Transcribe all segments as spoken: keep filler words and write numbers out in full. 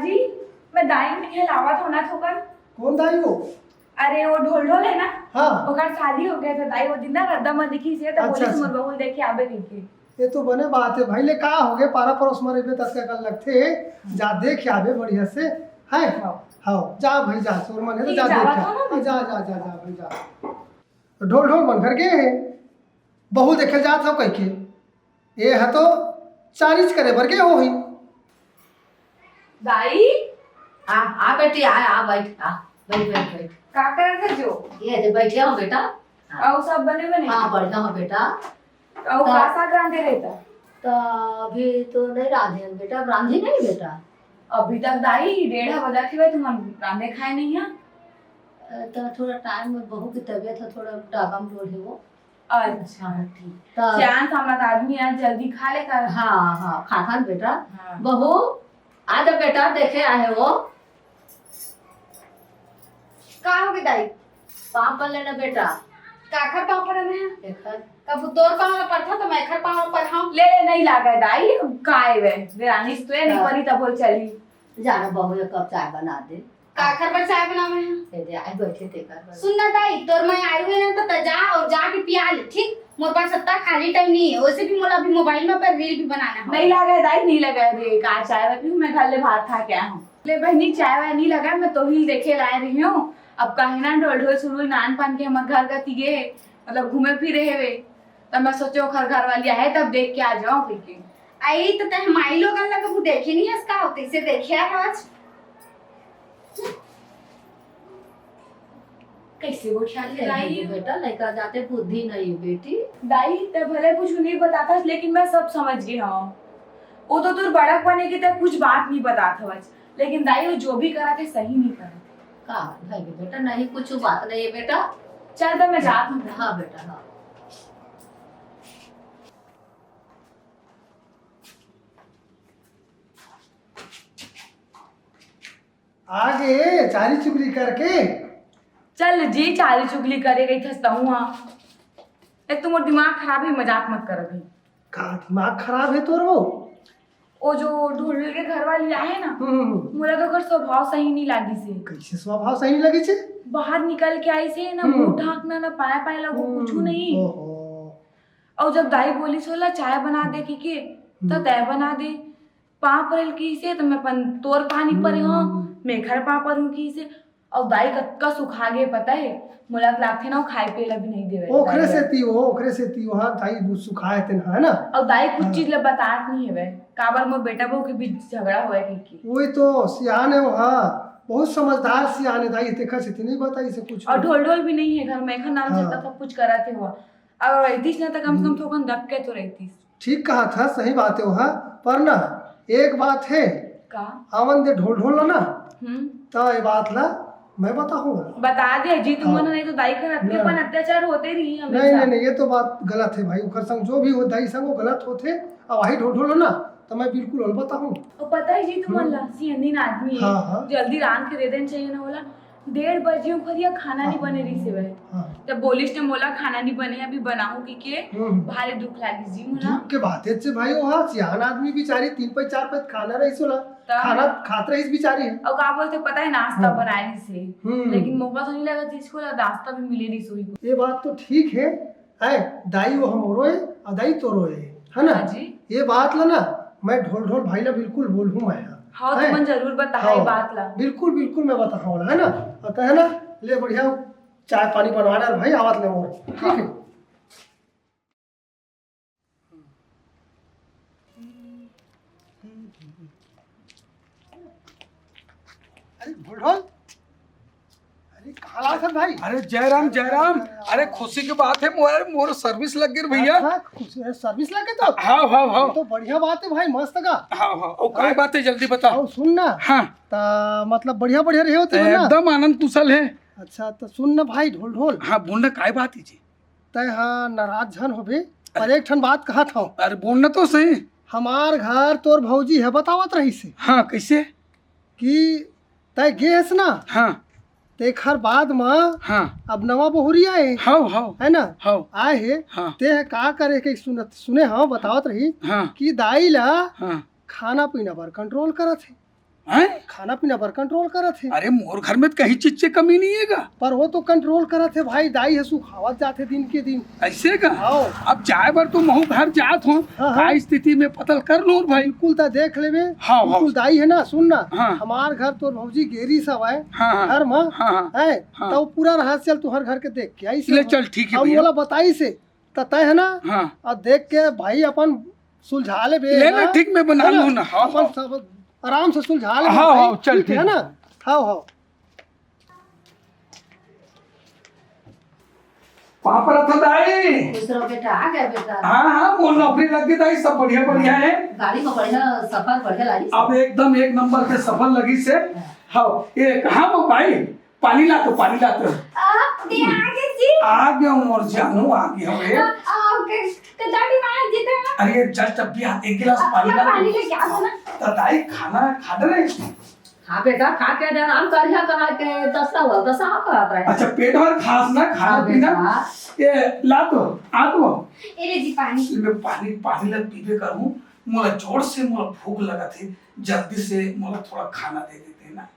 जी, मैं दाई मन यहाँ लावत हूँ ना थोकन। कौन दाई वो? अरे, वो ढोल ढोल है ना? हाँ। ओकर शादी हो गया था दाई, वो दिन ना रद्दा में दिखी से, तो अच्छा, बोली अच्छा। मोर बहू ल देखे आबे कहिके। ये तो बने बात है भाई, ले का हो गए, पारा परोस में रहिबे ततका कन लगथे, जा देख आबे बढ़िया से, है? हाँ। हाँ, जा भाई जा, सोर मन है तो ठीक, जा जावा देख आ। था ना? हाँ, जा, जा, जा, जा भाई जा। ढोल ढोल मन घर गे हे, बहू देखे जात हव कहिके। ये ह तो चारिच करे बर गे होही। दाई, आ, आ बेटी, आ, आ, बैठ, आ, बैठ, बैठ, बैठ। का करत हे जो? ये दे, बैठे हो बेटा। हाँ। अउ सब बने बने? हाँ, बढ़िया हो बेटा। अउ तो का साग रांधे रहता? तो अभी तो नहीं रांधे हन बेटा, अब रांधी नहीं बेटा। अभी तक दाई डेढ़ बजत हे, तुमन रांधे खाए नहीं है? अ, तो थोड़ा टाइम में बहू की तबीयत है, थोड़ा डागम डोल है वो। अच्छा, ठीक। तो सियान सामत आदमी आज जल्दी खा ले कर। हाँ, हाँ, खा खा न बेटा। हाँ। बहू, आ जा बेटा, देखे आए हो। का हो गे दाई? पाँव पर लेना बेटा। काखर पाँव पर है? एखर। कब तोर पाँव ला पड़ता तो मैं एखर पाँव ला पड़हाऊं। ले, ले, नहीं लागे दाई, काय वे? देरानी से तो ये नहीं हाँ। परी तब बोल चली। जाना बहू, एक कप चाय बना दे। काखर बर चाय बनावे हैं? ये दे, आई बैठे तेकर बर। सुन ना दाई, तोर मैं आए हुए ना तो तै जा और जाके पिया ले, ठीक? मोर पास इतना खाली टाइम नहीं है, वैसे भी मोला अभी मोबाइल में पर रील भी बनाना है। नहीं लगा है दाई, नहीं लगा है रे, का चाय वाय पीऊँ, मैं घर ले भात खा के आया हूँ। ले बहनी, चाय वाय नहीं लगा, मैं तो ही देखे लाए रही हूँ। अब कहे ना ढोल ढोल सुरु नान पान के हमर घर गति गे, मतलब घूमे फिरे हेवे। तब मैं सोचे ओखर घर वाली आहे तब देख के आ जाऊं कहिके। आई तो तह माई लोगन लगा वो देखे नहीं हस का होते से देखे आ आज। कैसे वो ख्याल नहीं लाई? बेटा, लड़का जाते बुद्धि नहीं है बेटी। दाई, तै भले कुछ नहीं बताता, लेकिन मैं सब समझ गई हूँ। वो तो तोर बड़क बने की तै कुछ बात नहीं बतात हवच, लेकिन दाई, वो जो भी करा थे, सही नहीं करा थे। का भाई बेटा, नहीं, कुछ बात नहीं है बेटा। चल, तो मैं जात हूँ। हाँ बेटा, हाँ। आगे चारी चुगली करके। चल जी, चारी चुगली करे गई थस तहूँ हा। एक तो मोर दिमाग खराब है, मजाक मत कर अभी। का दिमाग खराब है तोर वो? वो जो ढोल के घर वाली आए ना, हम्म, हम्म। मोला तो ओकर स्वभाव सही नहीं लागिस हे। कैसे स्वभाव सही नहीं लगिस हे? बाहर निकल के आइस हे ना, हम्म। मुंह ढांकना ना, पाए पाए लगो, हम्म। कुछ नहीं। ओहो। और जब दाई बोलिस होला चाय बना दे कहिके, त हम्म। तय बना दे। पाँव परल कहिस हे, त मैं अपन तोर पानी परे हूँ, हम्म। मैं घर पाँव पर हूँ कहिस हे। अउ दाई कतका सुखा गे पता हे, मोला त लागथे ना, वो खाए पिए ला भी नहीं देवे ओखरे दाई। सेती वो, ओखरे सेती वो, हाँ, दाई वो सुखाए तेन, है ना? अउ दाई कुछ हाँ। चीज ला बतात नहीं हवे, काबर मोर बेटा बहू के बीच झगड़ा होए कहिके। वही तो सियान है वो, हाँ, बहुत समझदार सियान है दाई, तेखर सेती नहीं बताइस हे कुछ। अउ ढोल ढोल भी नहीं है घर में, एखर नाम से हाँ। त सब कुछ करत हे वो। अउ रहतीस ना त कम से कम हम्म। थोकन दब के तो रहतीस। ठीक कहा था, सही बात है वहाँ, पर ना एक बात है, का? आवन दे ढोल ढोल ला ना, हम्म। त ये बात ला मैं बताहूँ। बता दे जी तुमन, हाँ। नहीं तो दाई कर अतके ना। अपन अत्याचार होते रही हमेशा। नहीं, नहीं, नहीं, ये तो बात गलत है भाई, ओकर संग जो भी हो दाई संग वो गलत होथे। अब वही ढोल ढोल ला ना, त मैं बिल्कुल ओला बताहूँ। और पता है जी तुमन हम्म। ला, सियनिन आदमी है, हाँ, हाँ। जल्दी रांध के दे देन चाहिए ना बोला। डेढ़ बजे ओखर यहाँ खाना नहीं बने रहिस हवय। हाँ। तब बोलिस ने मोला खाना नहीं बने, अभी बनाहूँ कहिके, हम्म। भारी दुख लागिस जी मोला। दुख के बात है, भाई, वो हाँ, सियान आदमी बिचारी तीन पैक, चार पैक खाना रहिस ओला। तब? खाना खात रहिस बिचारी। अउ का बोलथे पता है, नाश्ता हाँ। बनाए रहिस हे। हम्म। लेकिन मोका तो नहीं लगा जिसको ला नाश्ता भी मिले रहिस होही। ये बात तो ठीक है, है, दाई वो हमरो है, अउ दाई तोरो है, है ना? हाँ जी। ये बात ला ना, मैं ढोल ढोल भाई ला बिल्कुल बोलहूँ मैं, हाँ। हाँ, हैं? तुमन जरूर बताहा हाँ, ये बात ला। बिल्कुल, बिल्कुल मैं बताहा ओला, है ना? अउ त है ना, ले बढ़िया चाय पानी बनवा डार भाई, आवत ले मोर, ठीक है? हाँ। अरे ढोल ढोल, अरे कहाँ लागत भाई? अरे जयराम, जयराम, अरे खुशी की बात है, मोर, मोर सर्विस लग गई भैया। अच्छा, खुशी, सर्विस लग गई तो? हाँ, हाँ, हाँ। ये तो बढ़िया बात है भाई, मस्त का। हाँ, हाँ, ओ, काय बात है, जल्दी बता। और सुन ना। हाँ। ता मतलब बढ़िया, बढ़िया रहे होते ना? एकदम आनंद कुशल है। अच्छा, तो सुन ना भाई ढोल ढोल। हाँ, बोल ना, काय बात है जी? तय हाँ नाराज झन होबे, पर एक ठन बात कहत हूँ। अरे बोल ना तो सही। हमार घर तोर भौजी है बतावत रहिस हे। हाँ, कैसे? कि तय गे हस ना? हाँ। तेखर बाद म हाँ। अब नवा बहुरिया आए। हव, हव। है ना? हव। आए हे। हाँ। ते ह का करे के सुनत, सुने हव, बतावत रहिस हाँ। कि दाई ला हाँ। खाना पीना बर कंट्रोल करत हे। हैं? खाना पीना बर कंट्रोल करत हे। अरे, मोर घर में तो कहीं चीज के कमी नहीं हे गा। पर वो तो कंट्रोल करत हे भाई, दाई हे सुखावत जात हे दिन के दिन। ऐसे का? हाँ। अब जाए बर तो महूँ घर जात हों, हाँ, हाँ। का स्थिति में पता ल कर लूँ भाई। बिल्कुल, त देख लेबे। हाँ, हाँ। बिल्कुल, दाई हे ना, सुन ना, हाँ। हमार घर तोर भौजी गे रिहिस हवय, हाँ, हाँ। घर म, हाँ, हाँ। है, हाँ। त वो पूरा रहस्य ल तुहर घर के देख के आइस ले हे। चल, ठीक हे अब भैया। मोला बताइस हे, त तय हे ना, हाँ। अब देख के भाई अपन सुलझा लेबे ले ना, ना, ठीक, मैं बना है ना? लूँ ना, हाँ, अपन हाँ। सब आराम से सुलझा लेबे हाँ, भाई, हाँ, चल, ठीक हे ठीक। ना? हाँ, हाँ। पाँव परत हों दाई। खुश रहो बेटा, आ गया बेटा। हाँ, हाँ, मोर नौकरी लग गे दाई, सब बढ़िया, बढ़िया हे। गाड़ी में बढ़िया सफर, बढ़िया लागिस। अब एकदम एक नंबर के सफर लगिस हे। हाँ। हाँ, ये कहाँ वो भाई? पानी ला तो, पानी ला तो। आ, दे आ गए जी। आ गया हूँ मोर जानू, आ गया हूँ रे। आ, आ, क-, कदा भी मार जीता। अरे, just अभी हाथ एक गिलास आ, पानी ला। पानी लेके आ ना। त दाई खाना खा डरे। हाँ बेटा, खा के आराम कर लिया, कहा के दसा हुआ, दसा हुआ कहत रहे। अच्छा, पेट भर खास ना, खाना हाँ पीना। बेटा। ये ला तो, आ तो। ए ले जी पानी। मैं पानी, पानी ला पीबे करूँ, मोला जोर से मोला भूख लगत हे, जल्दी से मोला थोड़ा खाना दे देते ना।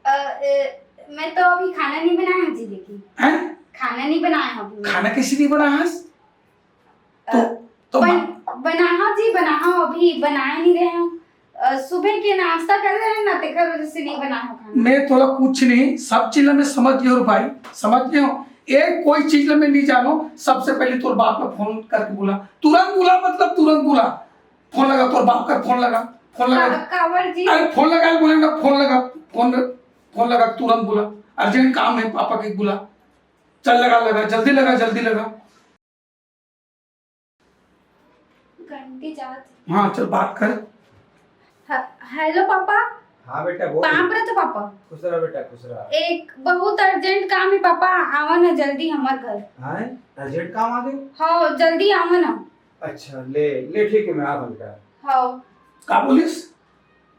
अ, ए, मैं तो अभी खाना नहीं बनाया हूँ जी, देखिए। हैं? खाना नहीं बनाया हूँ अभी मैं। खाना कैसे नहीं बनाया हस? अ, तो, तो बन-, बा- बनाहा जी, बनाहा, अभी बनाए नहीं रहे हूँ। अ, सुबह के नाश्ता कर रहे हैं ना, तेकर वजह से नहीं बनाया हूँ खाना। मैं तोला कुछ नहीं, सब चीज ला मैं समझ गयो रे भाई, समझ गयो। एक कोई चीज ला मैं नहीं जानो, सबसे पहले तोर बाप ला फोन करके बुला, तुरंत बुला, मतलब तुरंत बुला। फोन लगा, तोर बाप का फोन लगा, फोन लगा। का-, कावर जी? अरे फोन लगा, बोले ना, फोन लगा, फोन, फोन लगा, तुरंत बुला, अर्जेंट काम है, पापा के बुला। चल लगा, लगा, जल्दी लगा, जल्दी लगा। घंटी जात। हाँ, चल बात कर। ह-, हेलो पापा। हाँ बेटा, बोल। पाँव परत हों पापा। खुश रह बेटा, खुश रह। एक बहुत अर्जेंट काम हे पापा, आवा ना जल्दी हमर घर। हाँ, अर्जेंट काम आ गए? हाँ, जल्दी आवा ना। अच्छा, ले, ले, ठीक है, मैं आ रहा हूँ बेटा। हाँ। का बोलिस?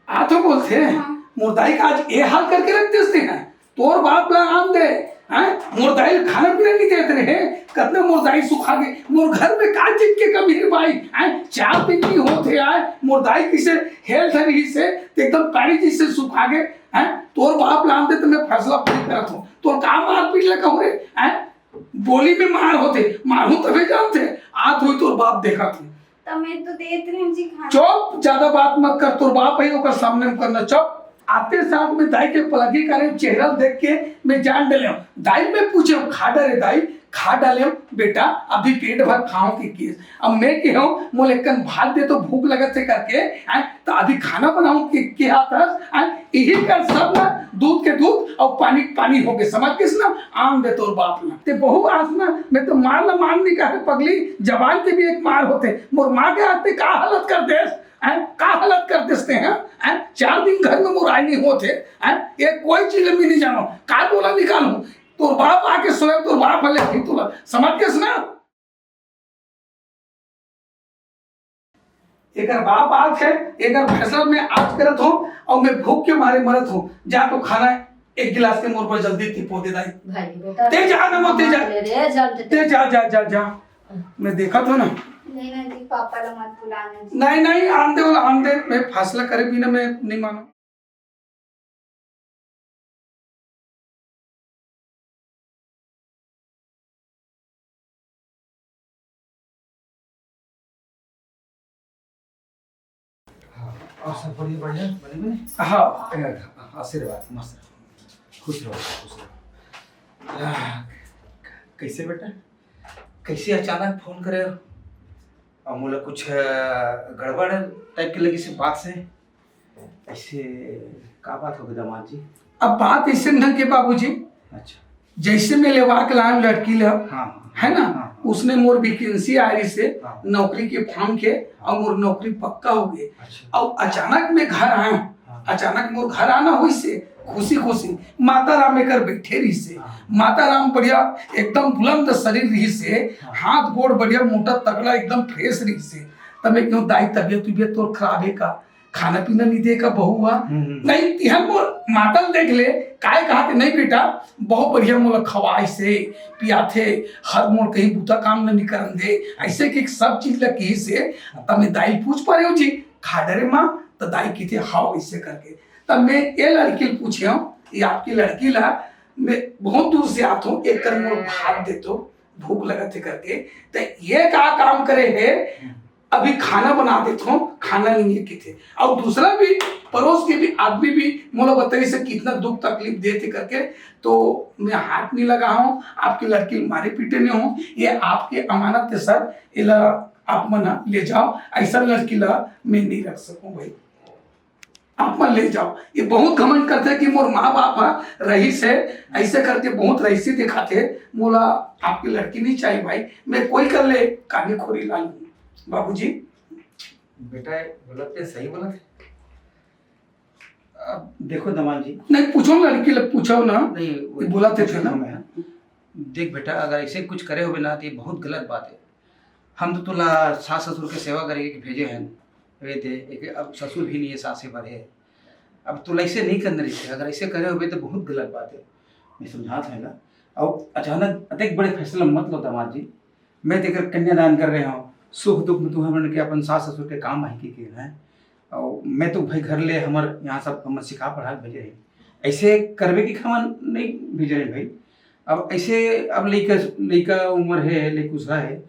आ तो बोलथे, हाँ। मोर दाई का आज ए हाल करके रख देते हैं। तोर बाप ला आन दे, हैं? मोर दाई ला खाना पीना नहीं देते रहे, कतना मोर दाई सुखा गे। मोर घर में का चीज के कमी हे भाई, हैं? चार दिन नहीं होत हे आय, मोर दाई किसे हेल्थ रहिस हे, ते एकदम पैरी जैसे सुखा गे, हैं? तोर बाप ला आन दे त मैं फैसला खुद करत हूँ। तोर का मारपीट ले कहूँ रे, हैं? बोली में मार होथे, मारहूँ तभे जानथे, आत होई तोर बाप देखत हूँ। त मैं तो देत रहें जी खाना। चुप, ज्यादा बात मत कर, तोर बाप हे ओकर सामने में करना, चुप। आते साथ में दाई के पलगी करे चेहरा देख के मैं जान डले हूँ। दाई मैं पूछे हूँ, खा डरे दाई, खा डाले हूँ, बेटा अभी पेट भर खाऊं के केस। अब मैं कहे हूँ, मोला एक कन भात दे तो भूख लगत हे करके, हैं? त अभी खाना बनाऊं के, के हाथ हस, हैं? इही कर सब ना दूध के दूध अउ पानी के पानी हो गे, समझ गेस ना? आन दे तोर बाप ला। ते बहू आस ना, मैं तो मार ला मार नहीं कहे पगली, जबान के भी एक मार होथे। मोर माँ के हाथ ते का हालत कर देस, हैं? का हालत कर देस ते, हैं? हैं? चार दिन घर में मोर आय नहीं होत हे, हैं? ये कोई चीज में नहीं जानो, का बोला निकालूं? तोर बाप आके सोए, तोर बाप हले अभी तोला, समझ गेस ना? एकर बाप आत हे, एकर फैसला मैं आज करत हूँ, अउ मैं भूख के मारे मरत हूँ। जा तो खाना एक गिलास के मोर बर जल्दी तिपो दे दाई। भाई बेटा, ते जा ना, मत ते जा। ले रे, जल्दी ते जा, जा, जा, जा। मैं देखत हूँ ना। नहीं ना जी, पापा ला मत बुलाना जी। नहीं, नहीं, आन दे, बोला, आन दे। मैं फैसला करे बिना मैं नहीं मानूं। हाँ, और सब बढ़िया, बढ़िया, बने, बने? हाँ, ए, आशीर्वाद, मस्त रहो। खुश रहो, खुश रहो। आ, कैसे बेटा? कैसे अचानक फोन करे? और मोला कुछ, अ, गड़बड़ टाइप के लगिस बात से। ऐसे का बात हो गई दामाद जी? अब बात ऐसे ढंग के बाबूजी, अच्छा। जैसे मैं लेवा के लाया लड़की ला, हाँ, हाँ। है ना? हाँ, हाँ। उसने मोर वैकेंसी आ रही से हाँ। नौकरी के फॉर्म के, हाँ। और मोर नौकरी पक्का हो गई। अच्छा। और अचानक मैं घर आया हूँ, हाँ। अचानक मोर घर आना हुई से खुशी खुशी माता राम एकर बैठे रही से, हाँ। माता राम बढ़िया एकदम बुलंद शरीर रही से, हाँ। हाथ गोड़ बढ़िया मोटा तगड़ा एकदम फ्रेश रही से। तब मैं कहूँ, दाई तबियत तबियत तोर खराब है का? खाना पीना नहीं दे का बहू हा? हम्म, हम्म। नहीं, तिहन मोर मातल देख ले, काय कहा कि नहीं बेटा, बहुत बढ़िया मोला खवाई से, पियाथे, हर मोर कहीं बूता काम न नहीं करन दे, ऐसे कि सब चीज ला कही से, तब मैं दाई पूछ पा रहे हो जी, खा डरे माँ, तो दाई की थे, हाव, ऐसे करके। तब मैं ये लड़की ल पूछे हूँ, ये आपकी लड़की ला, मैं बहुत दूर से आत हूँ, एक कर मोर भात दे तो, भूख लगत हे करके, तो ये का काम करे हे? अभी खाना बना देत हूँ, खाना नहीं है किथे। और दूसरा भी पड़ोस के भी आदमी भी मोला बताइस कि इतना दुख तकलीफ देत हे करके, तो मैं हाथ नहीं लगा हूँ, आपकी लड़की ल मारे पीटे नहीं हूँ, ये आपकी अमानत है सर, इला आप मन ले जाओ, ऐसा लड़की ला मैं नहीं रख सकूँ भाई। आप मन ले जाओ। ये बहुत घमंड करथे कि मोर माँ बाप ह रईस हे, ऐसे करके बहुत रईसी दिखाथे। मोला आपकी लड़की नहीं चाहिए भाई, मैं कोई कर ले कानी खोरी ला लूँ। बाबूजी। बेटा, ये बोलत हे, सही बोलत हे। अब देखो दामाद जी, नहीं पूछो ना, लड़की लग पूछो ना। नहीं, ये बोला थे, थे ना। मैं, देख बेटा, अगर ऐसे कुछ करे होबे ना, तो ये बहुत गलत बात है। हम तो तोला सास ससुर के सेवा करे के भेजे हैं, वे दे, एक अब ससुर भी नहीं है, सासे भर है। अब तोला ऐसे नहीं करना रहिथे, अगर ऐसे करे होबे तो बहुत गलत बात है। मैं समझात हूँ ना, और अचानक अतेक बड़े फैसला मत लो दामाद जी। मैं तेकर कन्यादान कर रहे हूँ, सुख दुख में तुम्हें मन के अपन सास ससुर के काम आही के, के है। और मैं तो भाई घर ले हमर यहाँ सब हमर सिखा पढ़ा के भेजे रहे, ऐसे करबे की खावन नहीं भेजे रहे भाई। अब ऐसे अब लइका, लइका उम्र है, लइकुसा है,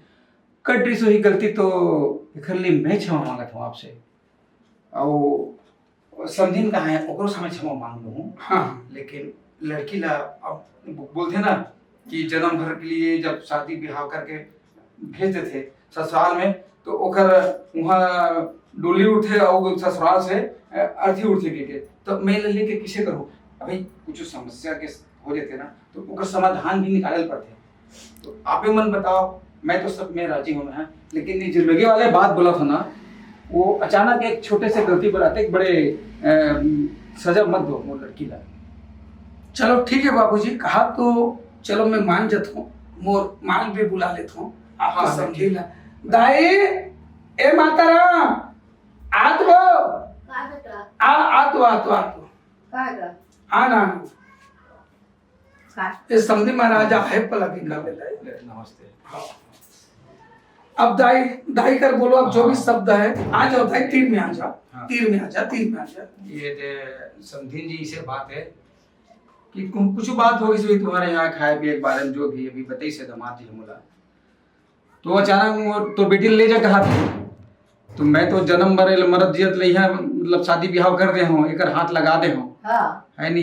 कर डरिस होही गलती, तो एकर लिए मैं क्षमा मांगत हूँ आपसे। और समधिन कहाँ है, ओकरो समय क्षमा मांग लूँ हूँ। हाँ। लेकिन लड़की ला अब बोलथे ना कि जन्म भर के लिए जब शादी ब्याह करके भेज देथे ससुराल में, तो ओकर वहाँ डोली उठे और ससुराल से अ, अर्थी उठे के, के। तो मैं ले लेके किसे करूँ? अभी कुछ समस्या के हो जाते ना, तो ओकर समाधान भी निकाले पड़ते। तो आपे मन बताओ, मैं तो सब में राजी हूँ मैं, लेकिन ये जिंदगी वाले बात बोला था ना, वो अचानक एक छोटे से गलती पर अतेक बड़े अ, सजा मत दो मोर लड़की ला। चलो ठीक है बाबूजी, कहा तो चलो मैं मान जाता हूँ, मोर माल भी बुला लेता हूँ, आप हाँ, समझे ना। दाई, ए माता राम, आत वो, का बेटा? आ, आत वो, आत वो, आत वो। का गा? आ ना। का? ये समधी महाराज आहे पला भी कर लेता है। नमस्ते। अब दाई, दाई कर बोलो, अब जो भी शब्द है, आ जाओ दाई, तीर में आ जाओ, हाँ। तीर में आ जा, तीर में आ जा। ये जे समधिन जी इसे बात है कि कु- कुछ बात होगी सो तुम्हारे यहाँ खाए पिए के बारे में, जो भी अभी बताई से दामाद जी हमला, तो अचानक वो तो बेटी ले जा कहा था, तो मैं तो जन्म भर ले मरत जियत ले यहाँ मतलब शादी ब्याह कर दे हूँ, एकर हाथ लगा दे हूँ, हाँ। है नी?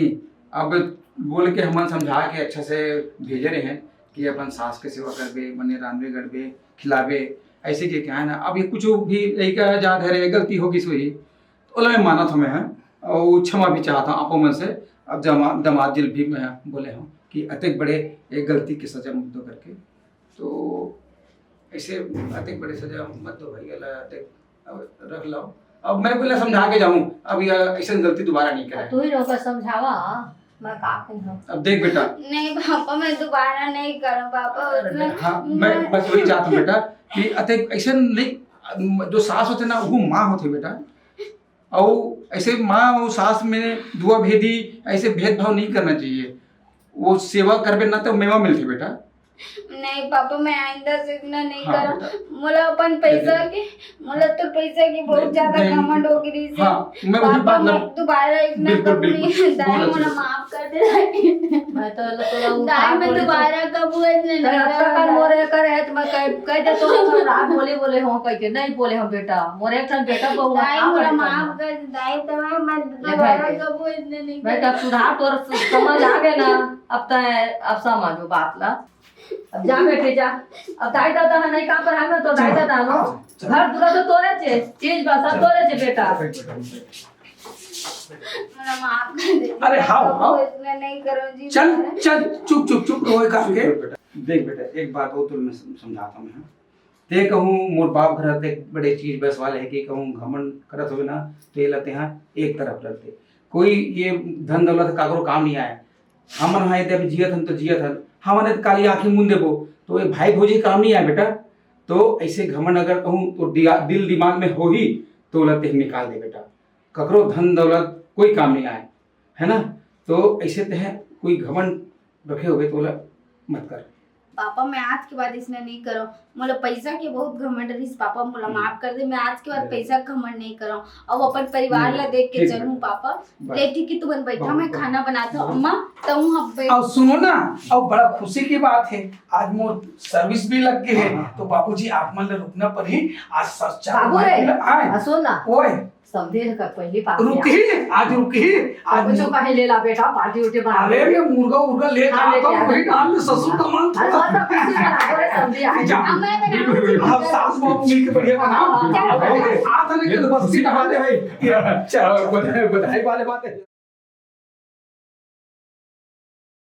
अब बोल के हमन समझा के अच्छा से भेजे रहे हैं कि अपन सास के सेवा करबे, मने रांधबे गढ़बे खिलाबे, ऐसे के क्या है ना। अब ये कुछ भी लइका जात है रे, गलती होगी सोही, तो ओला मैं मानत हूँ मैं, और क्षमा भी चाहता हूँ आपो मन से। अब जमा दमाद जी भी मैं बोले हूँ कि अतेक बड़े एक गलती की सजा मत दो करके, तो ऐसे अतेक बड़े सजा मत दो भाई, अला अतेक अब रख लो। अब मैं पहले समझा के जाऊँ, अब ये ऐसे गलती दोबारा नहीं करे। तू ही लोग समझावा, मैं का कहूँ? अब देख बेटा, नहीं पापा, मैं दोबारा नहीं करूँ पापा। उसमें हाँ, मैं बस वही चाहता हूँ बेटा कि अतेक ऐसे नहीं, जो सास होते ना वो माँ होते बेटा, और ऐसे माँ और सास में दुआ भेदी, ऐसे भेदभाव नहीं करना चाहिए। वो सेवा करबे ना तो मेवा मिलते बेटा। नहीं पापा, मैं आइंदा से इतना नहीं हाँ करूँ। बेटा। मोला अपन पैसा के, मोला तो पैसा की बहुत ज्यादा नहीं, घमंड हो गई थी। हाँ, मैं वही पापा, बात मैं लग- दोबारा इतना बिल्कुल, करूँ नहीं। बिल्कुल, दाई, बहुत मोला अच्छे से। माफ कर दे दाई। मैं तो लो तोला दाई, उधार मैं बोले तो दोबारा कबू इतने तेरा नहीं अतका करूँ। कर मोरे करे है तो मैं कह, कह दे तो हम रात बोले बोले हो कह के नहीं बोले हम बेटा, मोरे एक ठन बेटा बहु दाई, का मोला बेटा? माफ कर दे दाई, तो मैं, मैं ले दोबारा भाई। कबू इतने नहीं बेटा करूँ। सुधार तोर समझ आ गए ना, अब तय अब समझो बात ला। अब जा बेटे जा, अब दाई दादा है नहीं काम पर है ना तो दाई दादा नो घर पूरा तो तोरे छे, चीज बसा तोरे छे बेटा। मोला माफ कर दे। अरे, हाँ, कबू हाँ। इतने नहीं करूँ जी। चल चल, चुप चुप चुप, रोए करके। देख बेटा, एक बात और तुमने सम- समझाता हूँ मैं। ते कहूँ मोर बाप घर ते बड़े चीज बस वाले है कि कहूँ घमंड करत होवे ना, तो ये लते हाँ एक तरफ रखते। कोई ये धन दौलत काकरो काम नहीं आए। हमन हाँ यदि अभी जियत हन तो जियत हन, हमन यदि काली आँखी मूंद देबो तो ये भाई भौजी काम नहीं आए बेटा। तो ऐसे घमंड अगर कहूँ तो दिया- दिल दिमाग में हो ही, तो ओला तेह निकाल दे बेटा। ककरो धन दौलत कोई काम नहीं आए, है ना? तो ऐसे तेह कोई घमंड रखे होबे तो ओला मत कर। पापा, मैं आज के बाद इसने नहीं करो। मोला पैसा के बहुत घमंड रहिस पापा, मोला माफ कर दे। मैं आज के बाद पैसा के घमंड नहीं करो। अब अपन परिवार ला देख के चलूं पापा। ले ठीक है, तुमन बैठा, मैं खाना बनाता हूँ। अम्मा, तहूँ अब बैठ। अब सुनो ना, अब बड़ा खुशी की बात है, आज मोर सर्विस भी लग गए है, तो बाबूजी आप मन ला रुकना पड़ी। आज सच्चा बाबू रे, आए। सुन ना। ओए, समधी ह पहली पार्टी रुकी, आज रुकी, आज कुछ कहीं ले ला बेटा, पार्टी उर्टी बना। अरे, मैं मुर्गा उर्गा ले हाँ, आता हूँ, वही डाल में ससुर का मान। अरे, बहुत खुशी बना, बोले समधी आ गई। अब सास बहू मिलके बढ़िया बना। हाँ, हाँ, हाँ। आता नहीं तो बस्ती बना दे भाई। चलो, बधाई, बधाई वाले बात है।